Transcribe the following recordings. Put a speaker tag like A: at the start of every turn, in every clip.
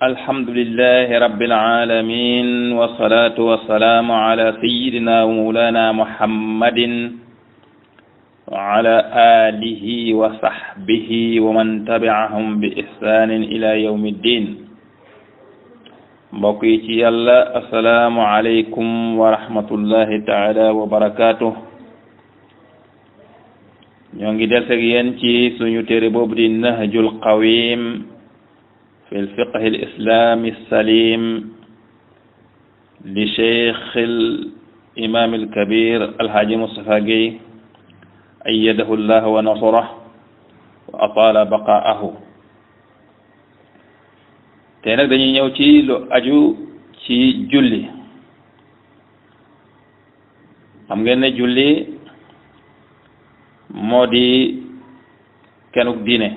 A: الحمد لله رب العالمين والصلاة والسلام على سيدنا ومولانا محمد وعلى آله وصحبه ومن تبعهم بإحسان إلى يوم الدين. بقيتي الله السلام عليكم ورحمة الله تعالى وبركاته. ñongi del ak yeen ci suñu téré bobu di Nahjul Qawim في الفقه الإسلامي السليم لشيخ الإمام الكبير الحاج مصطفى جي أيده الله ونصره وأطال بقاءه. tey nag dañuy ñëw ci lu aju ci julli. xam ngeen ne julli moo di kenuk diine,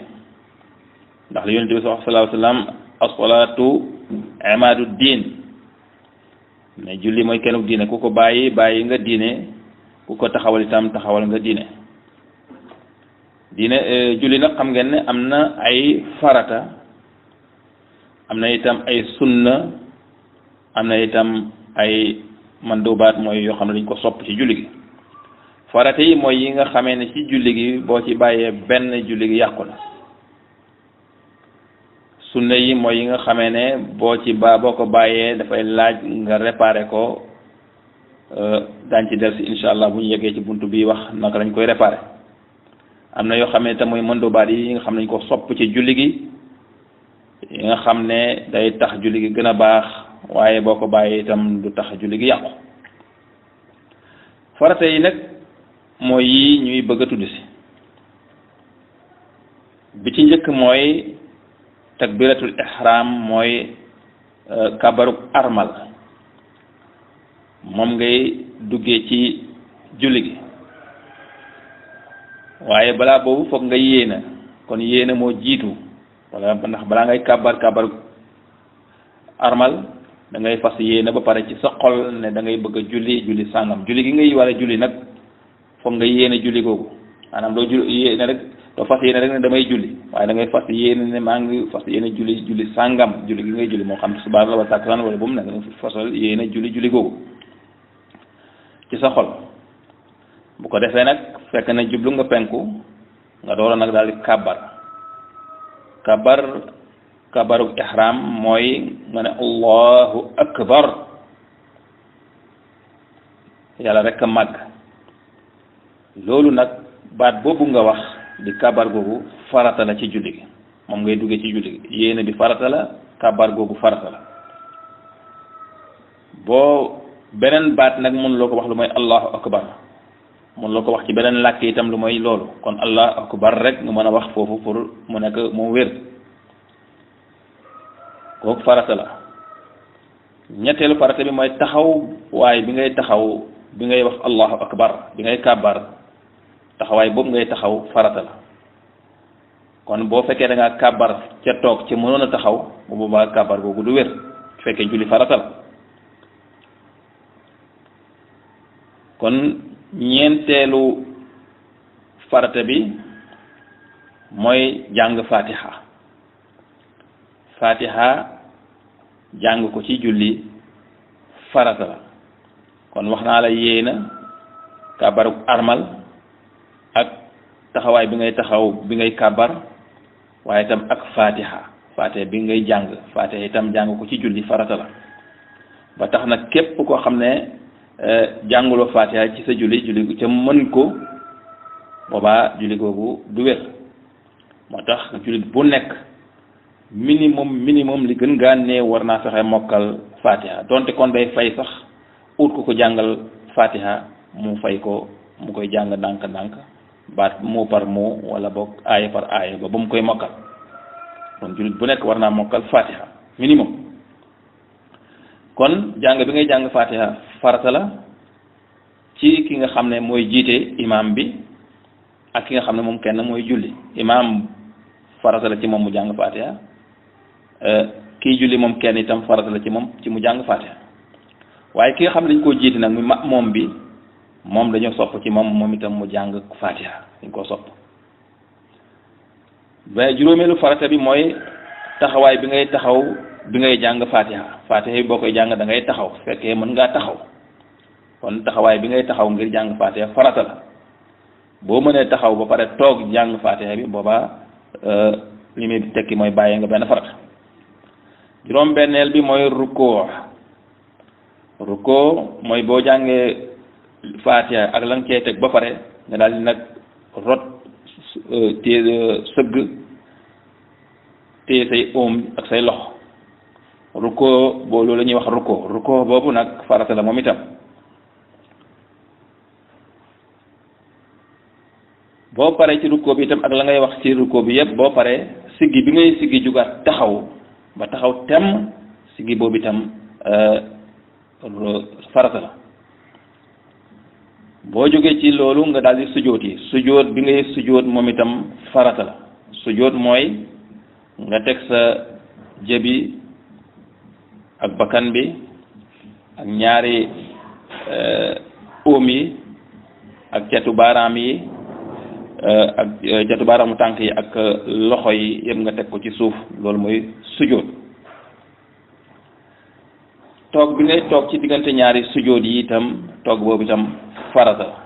A: ndax li yonent bi sallallahu alayhi wa sallam as-salaatu imaadu diin ne julli mooy kenuk diine, ku ko bàyyi nga diine, ku ko taxawal itam taxawal nga diine. Julli nag xam ngeen ne am na ay farata, am na itam ay sunna, am na itam ay mandubaat mooy yoo xam ne dañ ko sopp ci julli gi. farata yi mooy yi nga xamee ne ci julli gi boo ci bàyyee benn julli gi yàqu na. sunna yi mooy yi nga xamee ne boo ko bàyyee dafay laaj nga réparé ko. daañ ci del si insha allah bu ñu yeggee ci buntu bi wax naka lañ koy réparé. am na yoo xam ne te mooy mandubaat yi nga xam ne dañ ko sopp ci julli gi, yi nga xam ne day tax julli gi gën a baax, waaye boo ko bàyyee itam du tax julli gi yàqu. farata yi nag mooy yi ñuy bëgg a tudd si. bi ci njëkk mooy takbiratul ihram, mooy kabaruk armal. moom ngay duggee ci julli gi, waaye balaa boobu foog nga yéena. kon yéena moo jiitu, wala ndax balaa ngay kabaruk armal da ngay fas yéena ba pare ci sa xol ne da ngay bëgg a julli sàngam. julli gi ngay war a julli nag foog nga yéena julli googu. maanaam doo yéena rek, doo fas yéene rek ne damay julli, waaye da ngay fas yéene ne maa ngi fas yéene julli sàngam. julli gi ngay julli moo xam subaar la wala takkusaan wala bu mu nekk nga fasal yéene julli googu ci sa xol. bu ko defee nag fekk na jublu nga penku, nga doora nag daal di kabaruk ihram mooy nga ne allahu akbar, yàlla rek a màgg. loolu nag baat boobu nga wax di kabar googu farata la ci julli gi, moom ngay duggee ci julli gi. yéene bi farata la, kabar googu farata la. boo beneen baat nag mënuloo ko wax lu mooy allahu akbar, mënuloo ko wax ci beneen làkk itam lu mooy loolu. kon allahu akbar rek nga mën a wax foofu pour mu nekk moo wér. kooku farata la. ñetteelu farata bi mooy taxaw waaye bi ngay taxaw bi ngay wax allahu akbar, bi ngay kabar, taxawaay boobu ngay taxaw farata la. kon boo fekkee da ngaa kabar ca toog ca mënoon a taxaw, bu boobaa kabar googu du wér, fekkee julli farata la. kon ñeenteelu farata bi mooy jàng fatiha jàng ko ci julli farata la. kon wax naa la yéena, kabaruk armal, ak taxawaay bi ngay taxaw bi ngay kabar, waaye itam ak fatiha bi ngay jàng. fatiha itam jàng ko ci julli farata la. ba tax na képp koo xam ne jànguloo fatiha ci sa julli ca mën ko, boobaa julli googu du wér. moo tax jullit bu nekk minimum li gën ngaa ne war naa fexe mokkal fatiha. donte kon day fay sax ut ko jàngal fatiha, mu fay ko, mu koy jàng ndànk baat mot par mot wala boog aaya par aaya ba mu koy mokkal. kon jullit bu nekk war naa mokkal fatiha minimum. kon jàng bi ngay jàng fatiha farata la ci ki nga xam ne mooy jiite imam bi, ak ki nga xam ne moom kenn mooy julli. imam farata la ci moom mu jàng fatiha, kii julli moom kenn itam farata la ci moom ci mu jàng fatiha. waaye ki nga xam ne dañ koo jiite nag muy moom bi, moom dañoo sopp ci moom itam mu jàng fatiha, dañ koo sopp. ba juróomeelu farata bi mooy taxawaay bi ngay taxaw bi ngay jàng fatiha fatiha yi boo koy jàng da ngay taxaw fekkee mën ngaa taxaw kon taxawaay bi ngay taxaw ngir jàng fatiha farata la boo mënee taxaw ba pare toog jàng fatiha bi boobaa li muy tekki mooy bàyyee nga benn farata juróom-benneel bi mooy rukkoo mooy boo jàngee fatiha ak la nga cee teg ba pare nga daal di nag rot sëgg téye say oom ak say loxo rukkoo boo loolu la ñuy wax rukkoo boobu nag farata la moom itam boo paree ci rukkoo bi itam ak la ngay wax ci rukkoo bi yëpp boo paree siggi bi ngay siggi jugaat taxaw ba taxaw tem siggi boobu itam farata la boo jógee ci loolu nga daal di sujoot yi sujoot bi ngay sujoot moom itam farata la sujoot mooy nga teg sa jëbi ak bakkan bi ak ñaari óom yi ak catu baaraam yi ak catu baaraamu tànk yi ak loxo yi yëpp nga teg ko ci suuf loolu mooy sujoot toog bi ngay toog ci diggante ñaari sujoot yi itam toog boobu itam farata la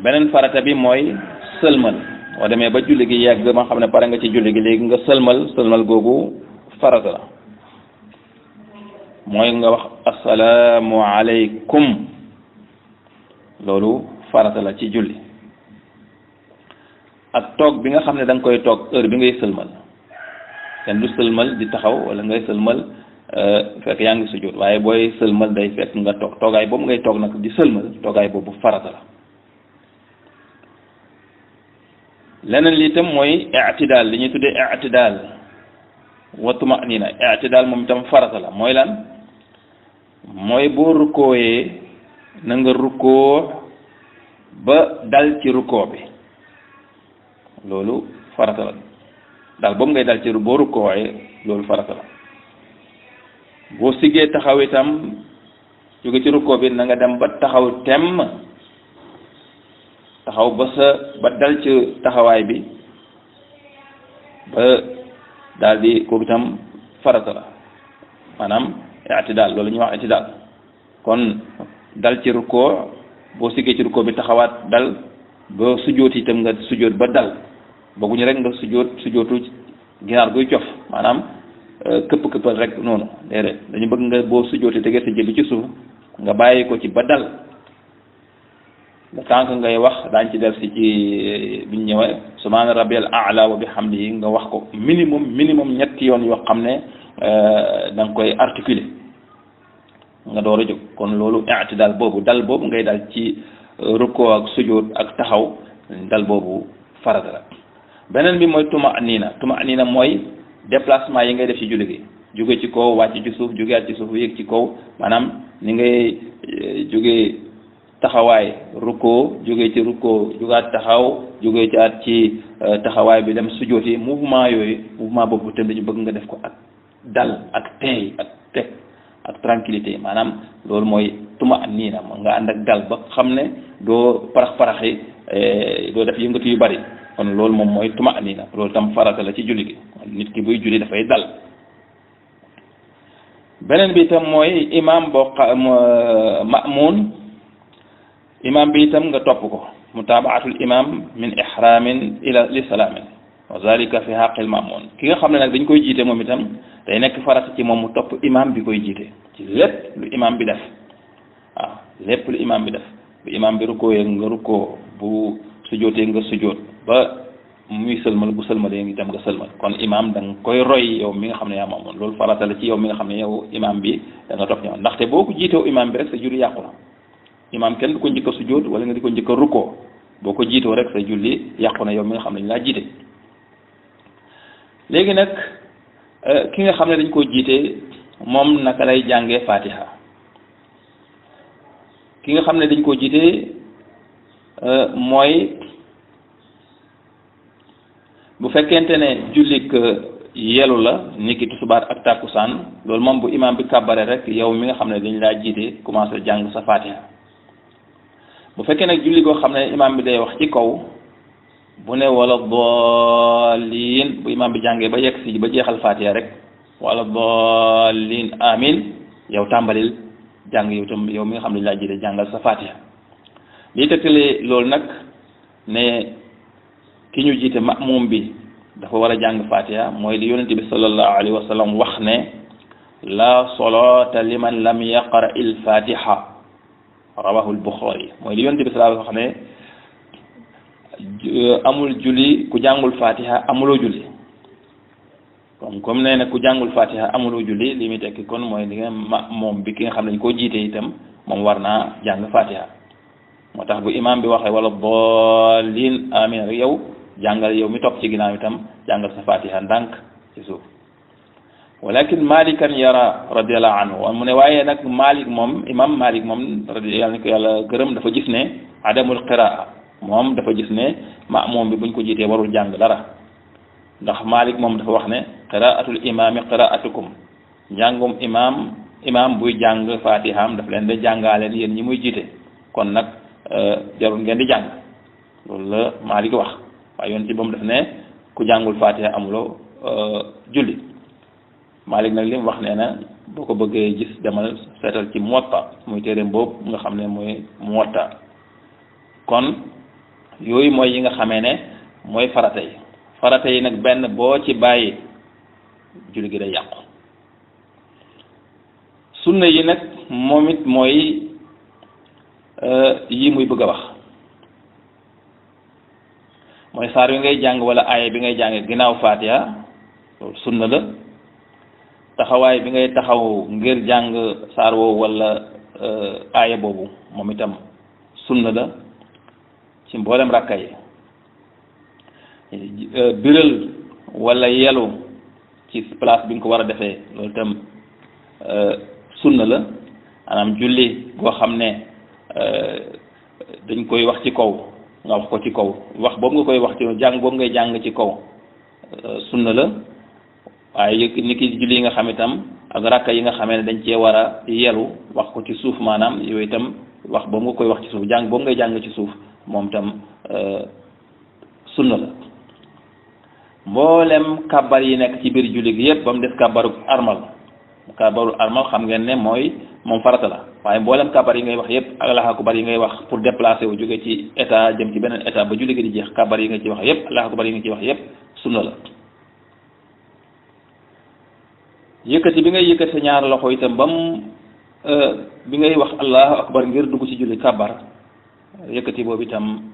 A: beneen farata bi mooy sëlmal boo demee ba julli gi yegg ma xam ne pare nga ci julli gi léegi nga sëlmal googu farata la mooy nga wax assalaamu aleykum loolu farata la ci julli ak toog bi nga xam ne da nga koy toog heure bi ngay sëlmal kenn du sëlmal di taxaw wala ngay sëlmal fekk yaa ngi sujjóot waaye booy sëlmal day fekk nga toog toogaay boobu ngay toog nag di sëlmal toogaay boobu farata la leneen li itam mooy i'tidaal li ñuy tuddee i'tidaal wa tumanina i'tidaal moom itam farata la mooy lan mooy boo rukkooyee na nga rukkoo ba dal ci rukkoo bi loolu farata la daal boobu ngay dal ci boo rukkooyee loolu farata la boo siggee taxaw itam jóge ci rukkoo bi na nga dem ba taxaw temm taxaw ba dal ci taxawaay bi ba daal di kooku itam farata la maanaam i'tidaal loolu ñuy wax i'tidaal kon dal ci rukkoo boo siggee ci rukkoo bi taxawaat dal ba sujjóot itam nga sujjóot ba dal booguñu rek nga sujjóotu ginaar guy cof maanaam këppal rek noonu déedéet dañu bëgg nga boo sujjóotee tegee sa jëbi ci suuf nga bàyyi ko ci ba dal nga tànk ngay wax daañ ci del si ci biñ ñëwee subhaana rabbiyal a'la wa bihamdihi nga wax ko minimum ñetti yoon yoo xam ne da nga koy articuler nga door a jóg kon loolu i'tidaal boobu dal boobu ngay dal ci rukkoo ak sujjóot ak taxaw dal boobu farata la beneen bi mooy tumanina mooy déplacement yi ngay def ci julli gi jóge ci kaw wàcc ci suuf jógewaat ci suuf yéeg ci kaw maanaam ni ngay jóge taxawaay rukkoo jóge ci rukkoo jógaat taxaw jóge ci at ci taxawaay bi dem sujjóot yi mouvement boobu tam dañu bëgg nga def ko ak dal ak teey ak teg ak tranquillité maanaam loolu mooy tumanina nga ànd ak dal ba xam ne doo parax-paraxi doo def yëngatu yu bari kon loolu moom mooy tumanina loolu tam farata la ci julli gi nit ki buy julli dafay dal beneen bi itam mooy imam boo ma'mun imam bi itam nga topp ko mutabaatul imam min ihramin ila li salaamin wa zalika fi haqqil ma'mun ki nga xam ne nag dañ koy jiite moom itam day nekk farata ci moom mu topp imam bi koy jiite ci lépp lu imam bi def waaw lépp lu imam bi def bu imam bi rukkooyee nga rukkoo bu sujootee nga sujoot ba muy sëlmal bu sëlmalee ngi tam nga sëlmal kon imam da nga koy roy yow mi nga xam ne yaa maamoon loolu farata la ci yow mi nga xam ne yow imam bi da nga topp ñëw ndaxte boo ko jiitoo imam bi rek sa julli yàqu na imam kenn du ko njëkk a sujoot wala nga di ko njëkk a rukkoo boo ko jiitoo rek sa julli yàqu na yow mi nga xam ne ñu laa jiite léegi nag ki nga xam ne dañ koo jiite moom naka lay jàngee fatiha ki nga xam ne dañ koo jiite mooy bu fekkente ne jullik yelu la niki tusubaar ak tàkkusaan loolu moom bu imam bi kàbbare rek yow mi nga xam ne dañ laa jiite commencé jàng sa fatiha bu fekkee nag julli goo xam ne imam bi day wax ci kaw bu ne wala dallin bu imam bi jàngee ba yegg si ba jeexal fatiha rek wala dallin amin yow tàmbalil jàng yow tam yow mi nga xam ne laa jiite jàngal sa fatiha lii tëkkale loolu nag ne ki ñu jiite ma'mum bi dafa war a jàng fatiha mooy li yonente bi sallallahu alayhi wa sallam wax ne la solata liman lam yaqra il fatiha rawahu al-Bukhari mooy li yonente bi sallallahu alayhi wa sallam wax ne amul julli ku jàngul fatiha amuloo julli comme nee na ku jàngul fatiha amuloo julli li muy tekki kon mooy li nga ma'mum bi ki nga xam ne dañ koo jiite itam moom war naa jàng fatiha moo tax bu imam bi waxee wala dallin amin rek yow jàngal yow mi topp ci ginnaaw itam jàngal sa fatiha ndànk ci suuf walakin malikan yara radiallahu anhu mu ne waaye nag malik moom imam malik moom yàlla ni ko yàlla gërëm dafa gis ne adamul qiraa moom dafa gis ne ma'mum bi buñ ko jiitee warul jàng dara ndax malik moom dafa wax ne qiraatul imami qiraatukum njàngum imam buy jàng fatihaam daf leen da jàngaaleen yéen ñi muy jiite kon nag jarul ngeen di jàng loolu la malik wax waaye yoon ci moom daf ne ku jàngul fatiha amuloo julli malik nag li mu wax nee na boo ko bëggee gis demal seetal ci Muwatta muy téereem boobu nga xam ne mooy Muwatta kon yooyu mooy yi nga xamee ne mooy farata yi nag benn boo ci bàyyi julli gi day yàqu sunna yi nag moom it mooy yi muy bëgg a wax mooy saar wi ngay jàng wala aaya bi ngay jàng ginnaaw fatiha loolu sunna la taxawaay bi ngay taxaw ngir jàng saar woowu wala aaya boobu moom itam sunna la ci mboolem rakka yi biral wala yelu ci place bi nga ko war a defee loolu itam sunna la maanaam julli goo xam ne dañ koy wax ci kaw nga wax ko ci kaw wax boobu nga koy wax ci jàng boobu ngay jàng ci kaw sunna la waaye ni ki julli yi nga xam itam ak rakka yi nga xamee ne dañ cee war a yelu wax ko ci suuf maanaam yooyu itam wax boobu nga koy wax ci suuf jàng boobu ngay jàng ci suuf moom itam sunna la mboolem kabar yi nekk ci biir julli gi yëpp ba mu des kabaru armal xam ngeen ne mooy moom farata la waaye mboolem kabar yi ngay wax yëpp ak Allahu akbar yi ngay wax pour déplacer wu jóge ci état jëm ci beneen état ba julli gi di jeex kabar yi nga ci wax yëpp Allahu akbar yi nga ci wax yëpp sunna la yëkkati bi ngay yëkkati sa ñaar loxo itam ba mu bi ngay wax Allahu akbar ngir dugg ci julli kabar yëkkati boobu itam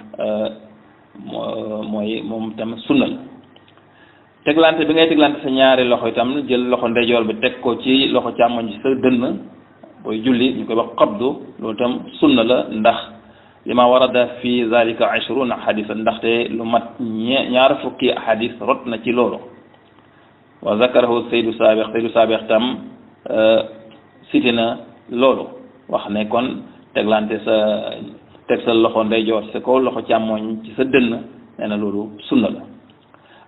A: mooy moom itam sunna la teglante bi ngay teglante sa ñaari loxo itam jël loxo ndeyjoor bi teg ko ci loxo càmmoñ ci sa dënn booy julli ñu koy wax qabdu loolu itam sunna la ndax li ma warada fi zalika 20 hadisa ndaxte lu mat ñaar fukki hadis rot na ci loolu wa zakarahu Seydou Saabix tam cité na loolu wax ne kon teglante teg sa loxo ndeyjoor sa kaw loxo càmmoñ ci sa dënn nee na loolu sunna la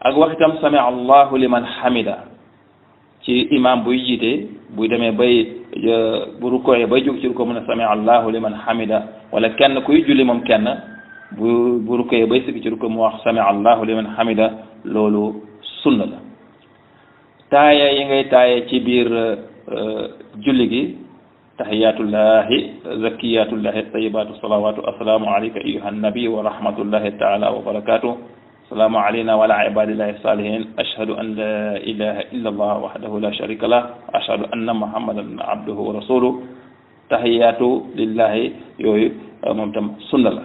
A: ak wax itam sami allahu liman hamida ci imam buy jiite buy demee bay bu rukkooyee bay jóg ci rukkoo mu ne sami allahu liman hamida wala kenn kuy julli moom kenn bu rukkooyee bay sikki ci rukkoo mu wax sami allahu liman hamida loolu sunna la taaya yi ngay taaye ci biir julli gi tahiyatullahi zakiyatullahi tayyibatu salawatu assalaamu alayka ayyuha nabi wa rahmatullahi taala wa barakatuh salaamu alayna wa ala ibadillahi salihin ashhadu an la ilaha illa allah wahdahu la sharika lah ashhadu anna muhammadan abduhu wa rasuluh tahiyatu lillahi yooyu moom tam sunna la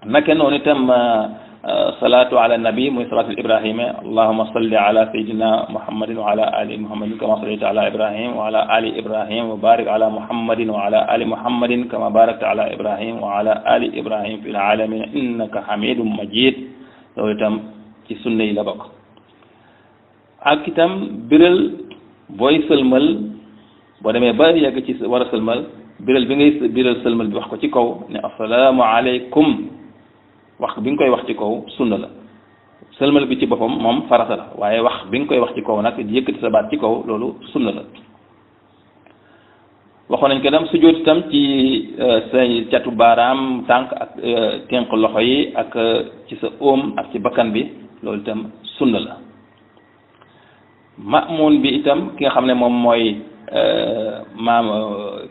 A: naka noonu itam salatu ala nabi muy salatu ibrahima allahumma salli ala sayidina muhammadin wa ala ali muhammadin kama sallaita ala ibrahim wa ala ali ibrahim wa barik ala muhammadin wa ala ali muhammadin kama barakta ala ibrahim wa ala ali ibrahim fil alamin innaka hamidum majid loolu itam ci sunna yi la bokk ak itam biral booy sëlmal boo demee ba yegg ci war a sëlmal biral bi ngay biral sëlmal bi wax ko ci kaw ne assalaamu aleykum wax bi nga koy wax ci kaw sunna la sëlmal bi ci boppam moom farata la waaye wax bi nga koy wax ci kaw nag di yëkkati sa baat ci kaw loolu sunna la waxoon waxoon nañ ko dem sujjóot itam ci sa catu baaraam tànk ak tenq loxo yi ak ci sa óom ak ci bakkan bi loolu itam sunna la ma'muun bi itam ki nga xam ne moom mooy maam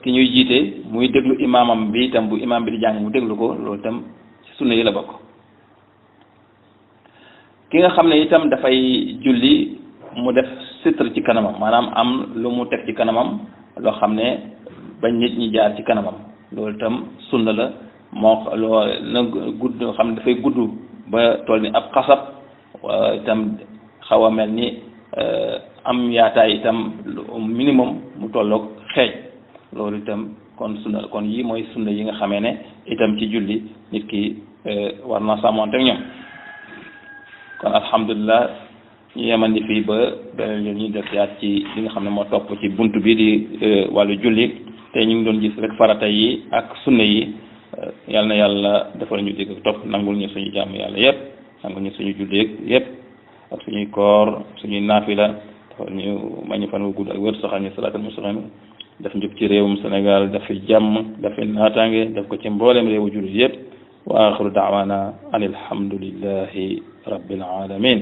A: ki ñuy jiite muy déglu imaamam bi itam bu imaam bi di jàng mu déglu ko loolu itam ci sunna yi la bokk ki nga xam ne itam dafay julli mu def sitr ci kanamam maanaam am lu mu teg ci kanamam loo xam ne bañ nit ñi jaar ci kanamam loolu itam sunna la moo loo na gudd xam ne dafay gudd ba toll ni ab xasab itam xaw a mel ni am yaataay itam minimum mu tolloog xeej loolu itam kon sunna la kon yii mooy sunna yi nga xamee ne itam ci julli nit ki war na sàmmonte ak ñoom kon alhamdulilah ñu yemal ni fii ba beneen yoon ñu def yaat ci li nga xam ne moo topp ci bunt bi di wàllu julli te ñu ngi doon gis rek farata yi ak sunna yi yal na yàlla defal ñu dégg topp nangul ñu suñu jàmm yàlla yépp nangul ñu suñu julli yépp ak suñuy koor suñuy naafila defal ñu may ñu fan wu gudd ak wér saxal ñu salaatal mustaqim def njub ci réewum Sénégal daf fi jàmm daf fi naataange def ko ci mboolem réewu julli yépp wa axiru daawaana an alhamdulillahi rabbil alamin